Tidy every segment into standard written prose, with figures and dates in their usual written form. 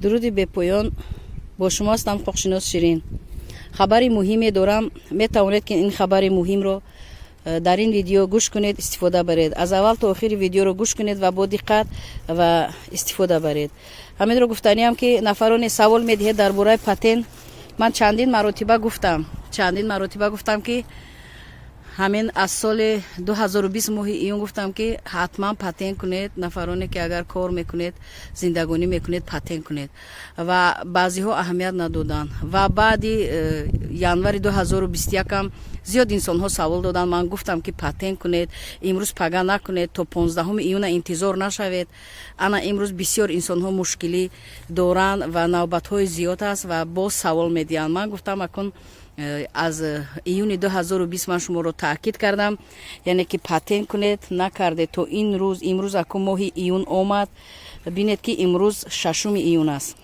Дуруди бепоён, бо шумо ҳастам ҳуқуқшинос Ширин. Хабари муҳиме дорам. Метавонед, ки ин хабари муҳимро дар ин видео гӯш кунед, истифода баред. Аз аввал то охири видеоро гӯш кунед ва бо диққат ва истифода баред. Ҳаминро гуфтаниам, ки нафароне савол медиҳед дар бораи патент, ман чандин маротиба гуфтам, чандин маротиба гуфтам, ки ҳамин аз соли 2020 моҳи июн гуфтам, ки ҳатман патент кунед. Нафароне ки агар кор мекунед, зиндагонӣ мекунед, патент кунед. Ва баъзеҳо аҳамият надоданд. Ва баъди январи 2021-ам зиёд инсонҳо савол доданд. Ман гуфтам, ки патент кунед, имрӯз пага накунед, то 15 июна интизор нашавед. Ана имрӯз бисёр инсонҳо мушкилӣ доранд ва навбатҳои зиёд аст ва боз савол медиҳанд. Ман гуфтам, акун аз июни 2020 ман шуморо таъкид кардам, яъне ки патент кунед, накардед то ин рӯз. Имрӯз акун моҳи июн омад, бинед, ки имрӯз 6 июн аст.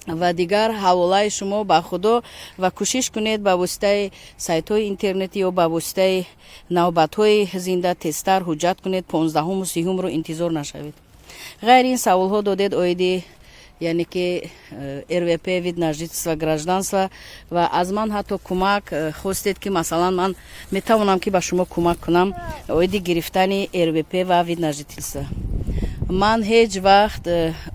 Ва дигар ҳаволаи шумо ба Худо ва кӯшиш кунед, ба воситаи сайтҳои интернетӣ ё ба воситаи навбатҳои зинда тезтар ҳуҷҷат кунед, 15-уму 30-умро интизор нашавед. Ғайри ин, саволҳо додед оиди, яъне ки РВП, вид на жительство, гражданство ва аз ман ҳатто кӯмак хостед, ки масалан ман метавонам, ки ба шумо кӯмак кунам оиди гирифтани РВП ва вид на жительство. Ман ҳеҷ вақт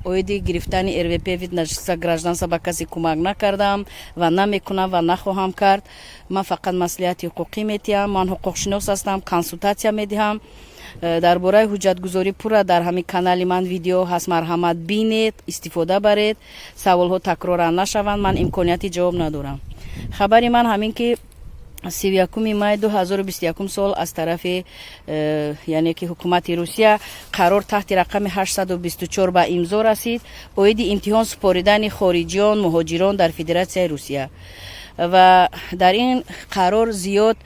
оиди гирифтани РВП, вид на жительство, гражданство ба касе кӯмак накардам ва намекунам ва нахоҳам кард. Ман фақат маслиҳати ҳуқуқӣ медиҳам. Ман ҳуқуқшинос ҳастам, консултатсия медиҳам. Дар бораи ҳуҷҷатгузорӣ пурра дар ҳамин канали ман видео ҳаст, марҳамат, бинед, истифода баред. Саволҳо такроран нашаванд, ман имконияти ҷавоб надорам. Хабари ман ҳамин, ки 31 май 2021 сол аз тарафи яъне ки ҳукумати Русия қарор таҳти рақами 824 ба имзо расид оиди имтиҳон супоридани хориҷиён, муҳоҷирон дар Федератсияи Русия. Ва дар ин қарор зиёд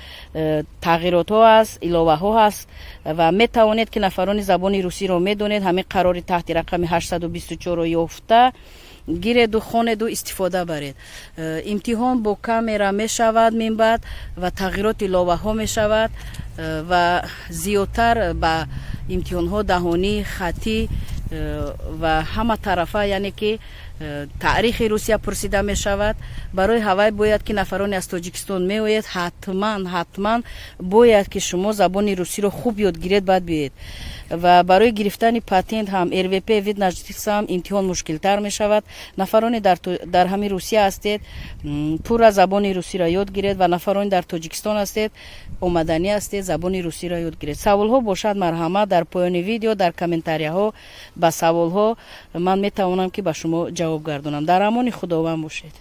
тағйиротҳо аст, иловаҳо ҳаст. Ва метавонед, ки нафарони забони русиро медонед, ҳамин қарори таҳти рақами 824-ро ёфта гиреду хонеду истифода баред. Имтиҳон бо камера мешавад минбаъд ва тағйирот, иловаҳо мешавад ва зиёдтар ба имтиҳонҳо даҳонӣ, хаттӣ ва ҳама тарафа, яъне ки таърихи Русия пурсида мешавад. Барои ҳавай бояд, ки нафароне аз Тоҷикистон меояд, ҳатман, ҳатман бояд, ки шумо забони русиро хуб ёд гиред, баъд биёед. Ва барои гирифтани патент ҳам, РВП, вид на жительство ҳам имтиҳон мушкилтар мешавад. Нафароне дар ҳамин Русия ҳастед, пурра забони русиро ёд гиред ва нафароне дар Тоҷикистон ҳастед, омаданӣ ҳастед, забони русиро ёд гиред. Саволҳо бошад, марҳамат, дар поёни видео, дар комментарияҳо ба саволҳо ман метавонам, ки ба шумо ҷавоб гардонам. Дар амони Худованд бошед.